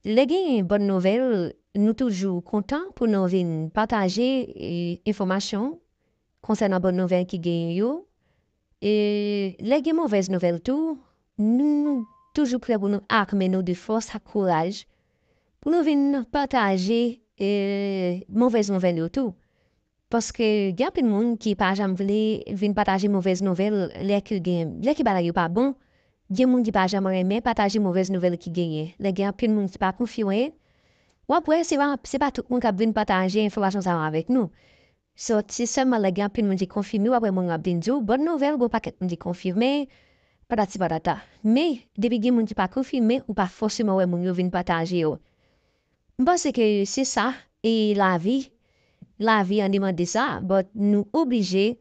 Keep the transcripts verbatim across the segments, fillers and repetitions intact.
Lè gen bòn nouvèl, nou toujou kontan pou nou vin pataje, e, enfòmasyon konsènan bòn nouvèl ki genyen yo. E lè gen movèz nouvèl tou, nou toujou prè pou nou akme nou de fòs ak kouraj pou nou vin pataje, e, movèz nouvèl yo tou. Paske gen anpil moun ki pa janm vle vin pataje movèz nouvèl lè ke gen, lè ke bagay yo pa bon. Gen moun ki pa janm renmen pataje movèz nouvèl ki genyen. Lè gen anpil moun ki pa konfime, w ap wè se pa, se pa tout moun k ap vin pataje enfòmasyon sa yo avèk nou. So, se sèlman lè gen anpil moun ki konfime, w ap wè moun yo ap vin di w bòn nouvèl, gon pakèt moun ki konfime, patati patata. Men, depi gen moun ki pa konfime, ou pa fòseman wè moun yo vin pataje yo. M panse ke se sa, e lavi, lavi an demande sa, but nou oblije,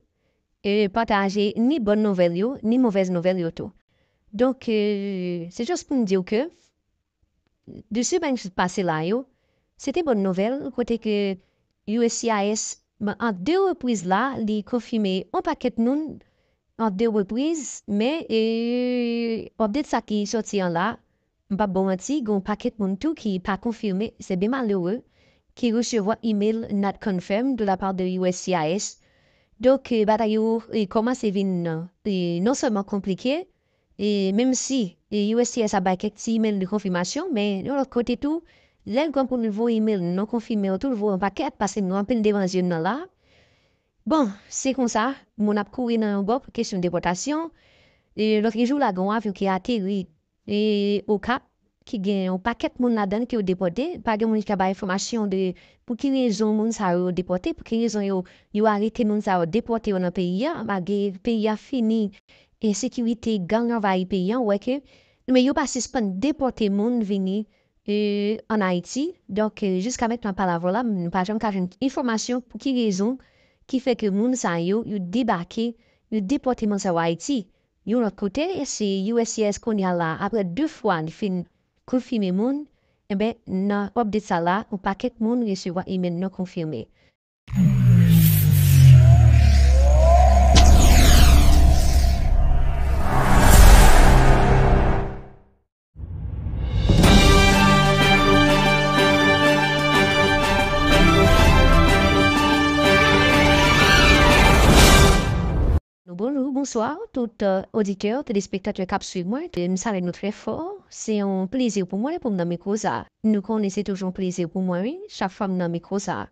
e, pataje ni bòn nouvèl yo, ni movèz nouvèl yo tou. Donk, e, se just pou m di w ke, de semèn ki sot pase la yo, se te bòn nouvèl, kote ke U S C I S, an de repriz la, li konfime yon pakèt moun, an de repriz, men, e, update sa ki sòti an la, m p ap ba w manti, gen yon pakèt moun tou ki pa konfime, se byen malere, ki resevwa email not confirmed de la part de U S C I S. Donk, e, bagay yo, e, kòmanse vin, e, non sèlman konplike, e, menm si, e, U S C I S ap bay kèk ti email de konfimasyon, men yon lòt kote tou, lè l gen pou l voye email non konfime yo tou, l voye yon pakèt, paske nou anpil devan zye n nan la. Bon, se konsa, moun ap kouri nan yon bò pou kesyon depòtasyon. E, lòt jou la, gen yon avyon ki ateri, e, Okap, ki gen yon pakèt moun ladan l ke yo depòte. Pa gen moun ki ka bay enfòmasyon de pou ki rezon moun sa yo depòte, pou ki rezon yo, yo arete moun sa yo, depòte yo nan peyi a, malgre peyi a fini, ensekirite, gang anvayi peyi a, ou wè ke, men yo pa sispann depòte moun vini, e, ann Ayiti. Donk, e, jiska mentnan, pale avè w la, nou pa janm ka jwenn enfòmasyon pou ki rezon ki fè ke moun sa yo, yo debake, yo depòte moun sa yo Ayiti. Yon lòt kote, se U S C I S kounye a la, apre de fwa li fin konfime moun, enben, nan update sa la, yon pakèt moun resevwa email non konfime. Nou bonjou, bonswa, tout, e, oditè, telespektatè k ap swiv mwen, m salye nou trè fò. Se yon plezi pou mwen pou m nan mikwo sa. Nou konnen se toujou yon plezi pou mwen, wi, chak fwa m nan mikwo sa.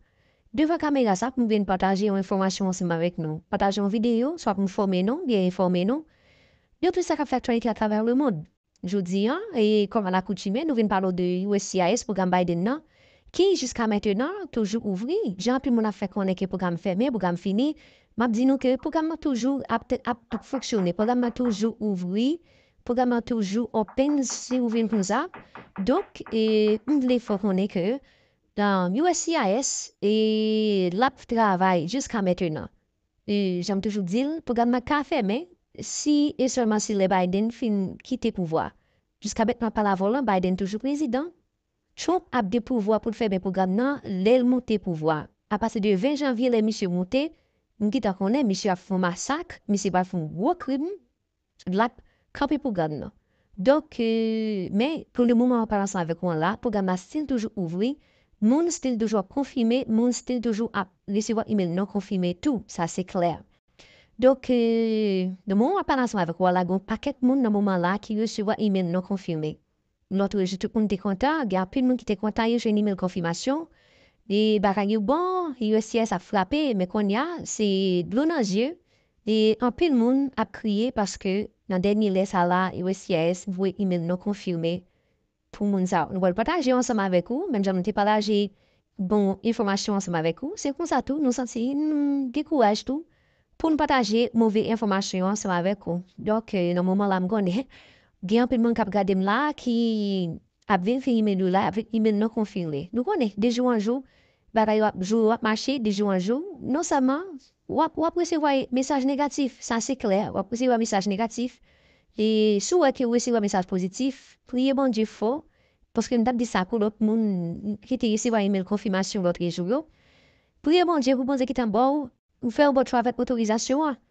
Devan kamera sa, pou m vin pataje yon enfòmasyon ansanm avèk nou. Pataje yon videyo, swa pou m fòme nou, byen enfòme nou de tout sa k ap fè aktyalite atravè lemonn. Jodi a, e kòm alakoutime, nou vin pale w de U S C I S, pwogram Biden nan, ki jiska mentenan toujou ouvri. Jan anpil moun ap fè konnen ke pwogram fèmen, pwogram fini, m ap di nou ke pwogram nan toujou ap, ap, ap fonksyone. Pwogram nan toujou ouvri. Pwogram nan toujou open, si w vin konsa. Donk, e, m vle fè w konnen ke, um, U S C I S, e, l ap travay jiska mentenan. E, jan m toujou di l, pwogram nan ka fèmen si e sèlman si lè Biden fin kite pouvwa. Jiska mentnan, pale avè w la, Biden toujou prezidan. Trump ap gen pouvwa pou l fèmen pwogram nan lè l moute pouvwa. Apati de ven janvye, lè misye moute, m gentan konnen misye ap fè yon masak, misye pral fè yon gwo krim. L ap kanpe pwogram nan. Donk, e, men, pou le moman, an pale ansanm avèk ou an la, pwogram nan still toujou ouvri, moun still toujou ap konfime, moun still toujou ap resevwa email non konfime tou, sa se klè. Donk, e, nan moman w ap pale ansanm avèk ou a la, gen yon pakèt moun nan moman la ki resevwa email non konfime. Lòt jou, tout moun te kontan, gen anpil moun ki te kontan yo jwenn email konfimasyon. E bagay yo bon, U S C I S ap frape, men kounye a, se dlo nan zye. E anpil moun ap kriye paske nan dènye lè sa la, U S C I S voye email non konfime pou moun sa yo. Nou pral pataje yo ansanm avèk ou, menm jan nou te pataje bon enfòmasyon ansanm avèk ou. Se konsa tou, nou santi nou gen kouraj tou pou n pataje move enfòmasyon yo ansanm avèk ou. Donk, e, nan moman la, m konnen gen anpil moun k ap gade m la ki ap vin fè email yo la, ap vin email non konfime. Nou konnen, de jou an jou, bagay yo ap, jou yo ap mache, de jou an jou. Non sèlman, w ap, w ap resevwa mesaj negatif, sa se klè, w ap resevwa mesaj negatif. E si w wè ke w resevwa mesaj pozitif, priye Bondye fò, paske m t ap di sa pou lòt moun ki te resevwa email konfimasyon lòt jou yo. Priye Bondye pou Bondye gentan ba w, ou fè yon bon travay avèk otorizasyon an.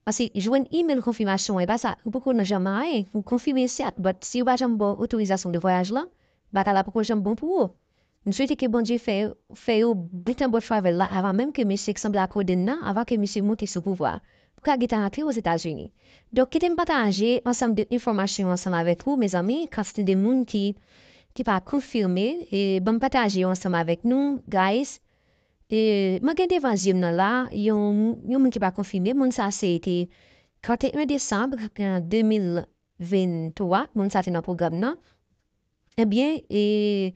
Paske jwenn email konfimasyon an, e pa sa, ou poko nan janm anyen, ou konfime sèt, but si yo pa janm ba w otorizasyon de vwayaj lan, bagay la poko janm bon pou ou. M swete ke Bondye fè, fè yo bout anbò travel la avan menm ke mesye ki sanble ak Rodin nan, avan ke mesye monte sou pouvwa. Pou ka gentan antre Ozetazini. Donk, kite m pataje ansanm de enfòmasyon ansanm avèk ou, mezanmi, kantite de moun ki, ki pa konfime, e ban m pataje yo ansanm avèk nou, guys. E mwen gen devan zye m nan la, yon, yon moun ki pa konfime, moun sa se te trannteyen desanm, e, de mil venntwa, moun sa te nan pwogram nan. Ebyen, e,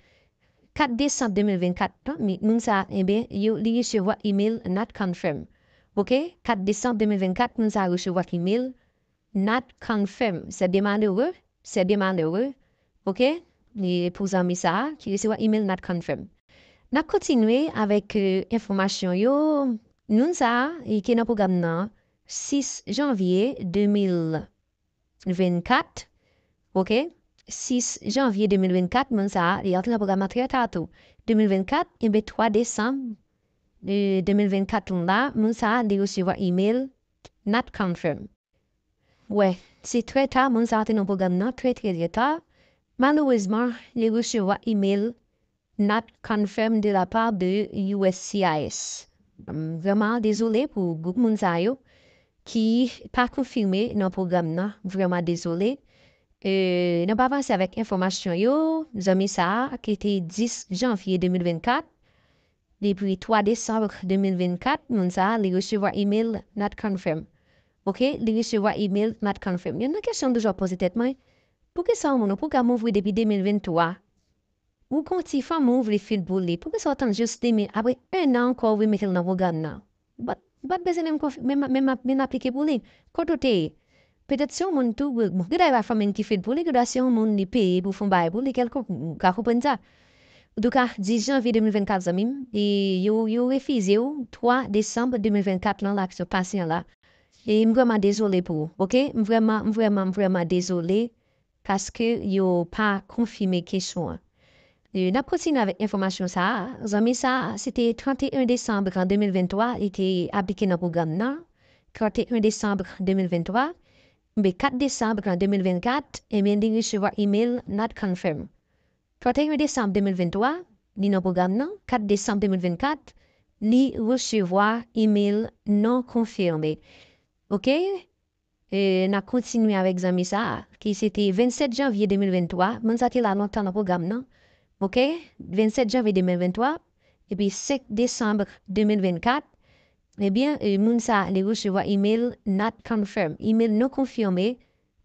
kat desanm de mil vennkat lan, mi- moun sa, ebyen, yo, li resevwa email not confirm. Ok? Kat desanm de mil vennkat, moun sa resevwa email not confirm. Se de malere, se de malere. Ok? E pou zanmi sa a, ki resevwa email not confirm. N ap kontinye avèk, e, enfòmasyon yo. Moun sa a, e, ki nan pwogram nan, sis janvye de mil vennkat, ok? Sis janvye de mil vennkat, moun sa a, li antre nan pwogram nan trè ta tou. De mil vennkat, enben, twa desanm, e, de mil vennkat la, moun sa a, li resevwa email not confirm. Wè, se trè ta, moun sa a te nan pwogram nan, trè, trè, trè ta. Malerezman, li resevwa email not confirm de la part de U S C I S. M vrèman dezole pou gwoup moun sa yo ki pa konfime nan pwogram nan. Vrèman dezole. E, n ap avanse avèk enfòmasyon yo. Zanmi sa a, ki te dis janvye de mil vennkat, depi twa desanm de mil vennkat, moun sa a, li resevwa email not confirm. Ok, li resevwa email not confirm. Youn nan kesyon m toujou ap poze tèt mwen, poukisa yon moun, yon pwogram ouvri depi de mil venntwa, ou gon ti fanmi ou vle fil pou li. Poukisa w tann jis de mil, apre en an ankò ou vle mete l nan pwogram nan? But, but bezwen menm konf- menm, menm, menm aplike pou li. Kote w te ye? Petèt se yon moun tou, bon, gen dwa e pa fanmi n ki fil pou li, gen dwa se yon moun li peye pou fè yon bagay pou li kèlkonk, ou ka konprann sa. Antouka, dis janvye de mil vennkat, zanmi m, e yo, yo refize w twa desanm de mil vennkat lan, la ki sot pase an la. E m vrèman dezole pou ou, ok? M vrèman, m vrèman, m vrèman dezole paske yo pa konfime kesyon an. E, n ap kontinye avèk enfòmasyon sa a. Zanmi sa a, se te trannteyen desanm de mil venntwa, li te aplike nan pwogram nan. Trannteyen desanm de mil venntwa, enben, kat desanm de mil vennkat, enben, li resevwa email not confirm. Trannteyen desanm de mil venntwa, li nan pwogram nan. Kat desanm de mil vennkat, li resevwa email non konfime. Ok? E, n ap kontinye avèk zanmi sa a, ki se te vennsèt janvye de mil venntwa. Moun sa te la lontan nan pwogram nan. Ok? Vennsèt janvye de mil venntwa, epi senk desanm de mil vennkat, ebyen, e, moun sa a, li resevwa email not confirm, email non konfime.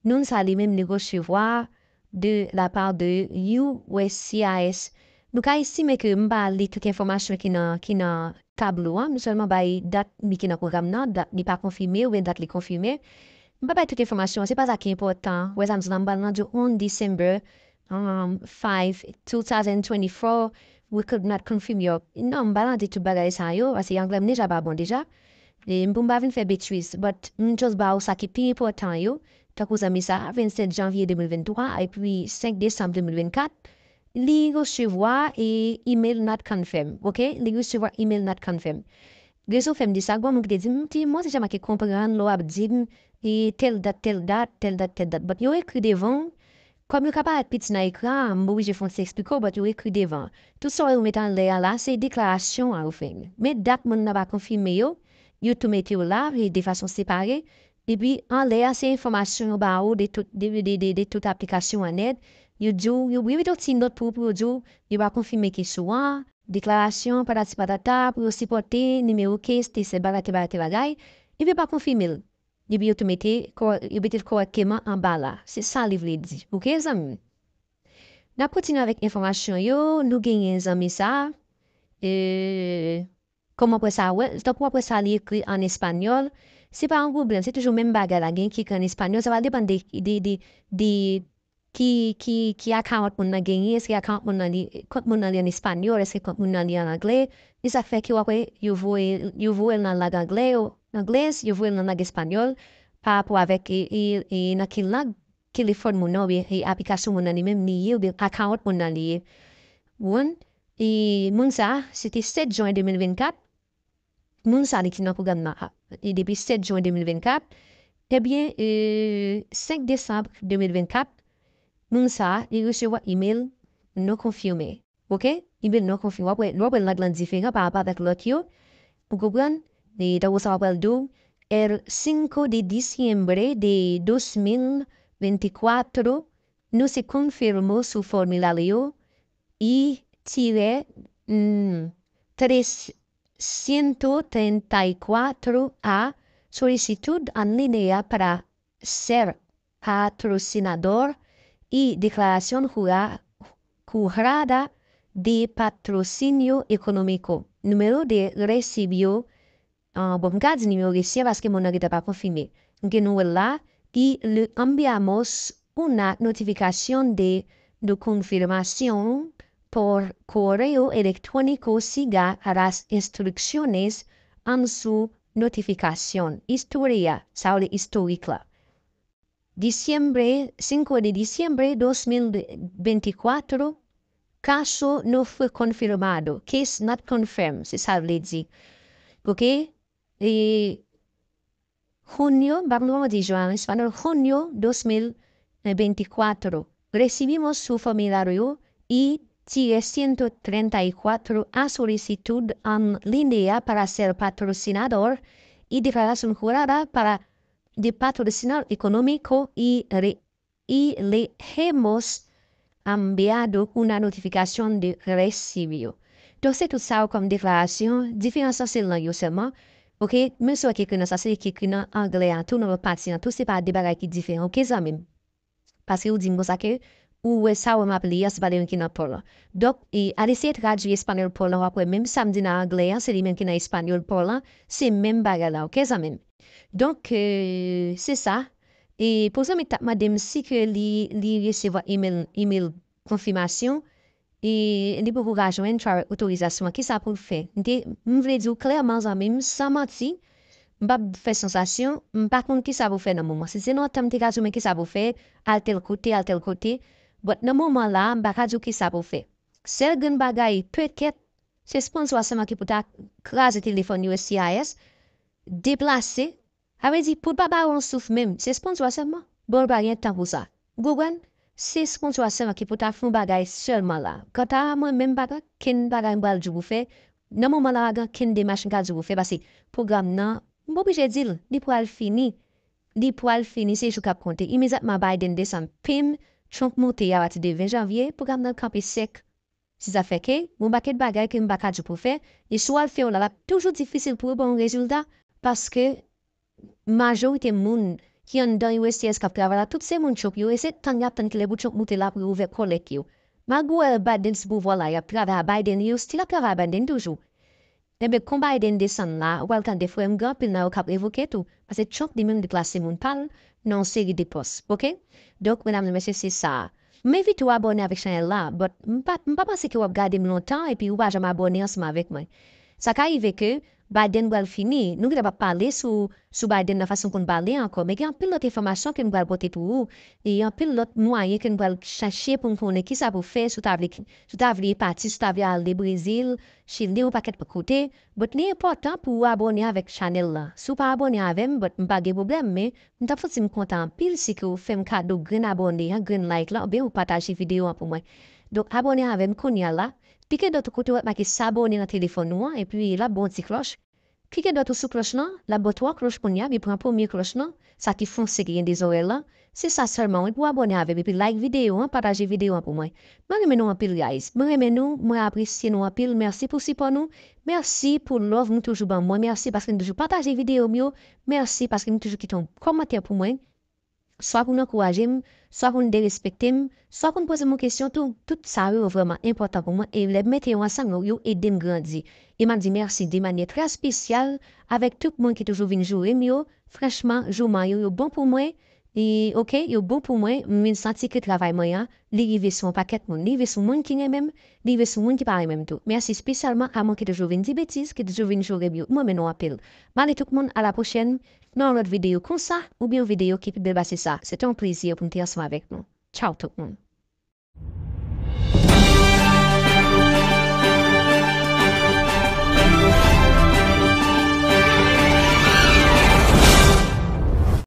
Moun sa a, li menm, li resevwa de la part de U S C I S. Nou ka estime ke m pa li tout enfòmasyon ki nan, ki nan tablo a, m sèlman bay dat li ki nan pwogram nan, dat li pa konfime oubyen dat li konfime. M pa bay tout enfòmasyon, se pa sa ki enpòtan. Wè sa m di la, m pral nan di on December, um, five, two thousand twenty-four, we could not confirm your. Non, m pa nan di tout bagay sa yo, paske anglè m deja pa bon deja. E m pou m pa vin fè betwiz, but m just ba ou sa ki pi enpòtan yo, tankou zanmi sa a, vennsèt janvye de mil venntwa, epi senk desanm de mil vennkat, li resevwa e email not confirm, ok? Li resevwa email not confirm. Rezon fè m di sa, gon moun ki te di m, ti, mwen se jan m ke konprann lè w ap di m, e tèl dat, tèl dat, tèl dat, tèl dat. But yo ekri devan w, kòm yo ka parèt piti nan ekran an, m oblije fè yon ti eksplike w, but yo ekri devan. Tout sa w wè yo met anlè a la, se deklarasyon an yo fè. Men dat moun nan pa konfime yo, yo tou mete yo la, e de fason separe. Epi, anlè a, se enfòmasyon yo ba ou de tout, de, de, de, de tout aplikasyon an nèt. Yo di w, yo, yo mete yon ti nòt pou ou, pou yo di w, yo pa konfime kesyon an, deklarasyon, patati patata, pou yo sipòte, nimewo case, te se bagay, te bagay, te bagay. Epi, yo pa konfime l. Epi, yo tou mete, kò- yo mete l kòrèkteman anba la. Se sa li vle di. Ok, zanmi? N ap kontinye avèk enfòmasyon yo. Nou genyen zanmi sa. E, kòman w ap wè sa? Wè, tankou w ap wè sa, li ekri an espanyòl. Se pa yon pwoblèm, se toujou menm bagay la. Gen ki ekri an espanyòl, sa va depann de, de, de, de ki, ki, ki akawont moun nan genyen, èske akawont moun nan li, kont moun nan li an espanyòl, èske kont moun nan li an anglè. E sa k fè ke w ap wè, yo voye, yo voye l nan lang anglè, yo, anglè, yo voye l nan lang espanyòl, pa rapò avèk, e, e, e nan ki lang telefòn moun nan, oubyen, e aplikasyon moun nan li menm li ye, oubyen akawont moun nan li ye. Ou konprann? E moun sa a, se te sèt jen de mil vennkat. Moun sa a, li ki nan pwogram nan, a, e depi sèt jen de mil vennkat. Ebyen, e, senk desanm de mil vennkat, moun sa a, li resevwa email non konfime. Oke? Email non konfime. W ap wè, w ap wè lang lan diferan pa rapò avèk lòt yo. Ou konprann? E tankou sa w ap wè l di w, El cinco de diciembre de dos mil veinticuatro, no se confirmó su formulario y tiré mm, trescientos treinta y cuatro a solicitud en línea para ser patrocinador y declaración jura- jurada de patrocinio económico. Número de recibió, ah, bon, m ka di nimewo resiyen paske moun nan gentan pa konfime. Gen nou wè l la, y le enviamos una notificación de, de confirmación por correo electrónico siga las instrucciones en su notificación. Historia, sa w le istorik la. Diciembre, cinco de diciembre dos mil veinticuatro, caso no fue confirmado, case not confirmed, se sa l vle di. Oke? E junio, m pa konn kòman di jan an espanyòl, junio dos mil veinticuatro. Recibimos su formulario y trescientos treinta y cuatro a solicitud en línea para ser patrocinador y declaración jurada para de patrocinador económico y, re- y le hemos enviado una notificación de recibido. Donk, se tout sa yo kòm deklarasyon, diferans lan se lang yo sèlman. Oke, menm si w wè ki ekri nan sa, se li ki ekri nan anglè an tou, nan lòt pati an tou, se pa de bagay ki diferan, oke, zanmi m? Paske ou di m konsa ke ou wè sa w wè m ap li a, se pa de moun ki nan pòl lan. Donk, e, al eseye tradui espanyòl pòl lan, w ap wè menm sa m di nan anglè an, se li menm ki nan espanyòl pòl lan, se menm bagay la, oke, zanmi m? Donk, e, se sa. E pou zanmi k t ap mande m si ke li, li resevwa email, email konfimasyon, e li poko ka jwenn travel otorizasyon an, kisa pou l fè? M te, m vle di w klèman, zanmi m, san manti, m p ap fè sansasyon, m pa konn kisa pou fè nan moman. Si se lontan m te ka di w, men kisa pou fè, al tèl kote, al tèl kote. But nan moman la, m pa ka di w kisa pou fè. Sèl grenn bagay, petèt, se sponsò a sèlman ki pou ta kraze telefòn U S C I S, deplase, sa vle di, pou l pa ba w yon souf menm, se sponsò a sèlman. Bon, l pa gen tan pou sa. Ou konprann? Se sponsò a sèlman ki pou ta fè yon bagay sèlman la. Kanta mwen menm, pa gen kenn bagay m pral di w pou fè. Nan moman la, pa gen kenn demach m ka di w pou fè, paske pwogram nan, m oblije di l, li pral fini. Li pral fini, se jou k ap konte. Imedyatman Biden desann pim, Trump monte apati de ven janvye, pwogram nan kanpe sèk. Se sa fè ke, gon pakèt bagay ke m pa ka di w pou fè, e si w al fè yo la, l ap toujou difisil pou yo ba w yon rezilta, paske majorite moun ki anndan U S C I S k ap travay la, tout se moun Trump yo, e se tann y ap tann kilè pou Trump moute la pou yo ouvè kòlèt yo. Malgre w wè Biden sou pouvwa la, y ap travay a Biden, yo still ap travay a Biden toujou. Enben, kon Biden desann la, w pral tande frè m, gen anpil nan yo k ap revoke tou, paske Trump li menm deplase moun pa l nan yon seri de pòs, oke? Donk, medam e mesye, se sa. M envite w abòne avèk chanèl la, but m pa, m pa panse ke w ap gade m lontan epi ou pa janm abòne ansanm avèk mwen. Sa ka rive ke Biden pral fini, nou gentan p ap pale sou, sou Biden nan fason pou n pale ankò, men gen anpil lòt enfòmasyon ke m pral pote pou ou, e anpil lòt mwayen ke m pral chache pou m konnen kisa pou fè, si w ta vle, si w ta vle pati, si w ta vle ale Brezil, Chili, yon pakèt kote, but li enpòtan pou w abòne avèk chanèl la. Si w pa abòne avè m, but m pa gen pwoblèm, men m t ap santi m kontan anpil si ke w fè m kado grenn abòne an, grenn like la, oubyen w pataje videyo an pou mwen. Donk, abòne avè m kounye a la. Klike dòt kote w wè make s'abonner nan telefòn ou an, epi l ap ba w ti klòch. Klike dòt ou sou klòch lan, l ap ba w twa klòch kounye a, epi pran premye klòch lan, sa ki fonse ki gen de zòrèy lan. Se sa sèlman, wi, pou abòne avè m, epi like videyo an, pataje videyo an pou mwen. Mwen renmen nou anpil, guys. Mwen renmen nou, mwen apresye nou anpil. Mèsi pou sipò nou. Mèsi pou love nou toujou ban mwen. Mèsi paske nou toujou pataje videyo m yo. Mèsi paske nou toujou kite yon kòmantè pou mwen. Swa pou n ankouraje m, swa pou n derespekte m, swa pou n poze m yon kesyon tou. Tout sa yo vrèman enpòtan pou mwen. E lè m mete yo ansanm, yo, yo ede m grandi. E m ap di mèsi de manyè trè espesyal avèk tout moun ki toujou vin joure m yo. Franchman, jouman yo, yo bon pou mwen. E, oke, yo bon pou mwen. M vin santi ke travay mwen an, li rive sou yon pakèt moun. Li rive sou moun ki renmen m, li rive sou moun ki pa renmen m tou. Mèsi espesyalman a moun ki toujou vin di betiz, ki toujou vin joure m yo. Mwen renmen nou anpil. M ale tout moun, a la pwochèn, nan yon lòt videyo konsa, oubyen yon videyo ki pi bèl pase sa. Se te yon plezi pou m te ansanm avèk nou. Tchaw tout moun.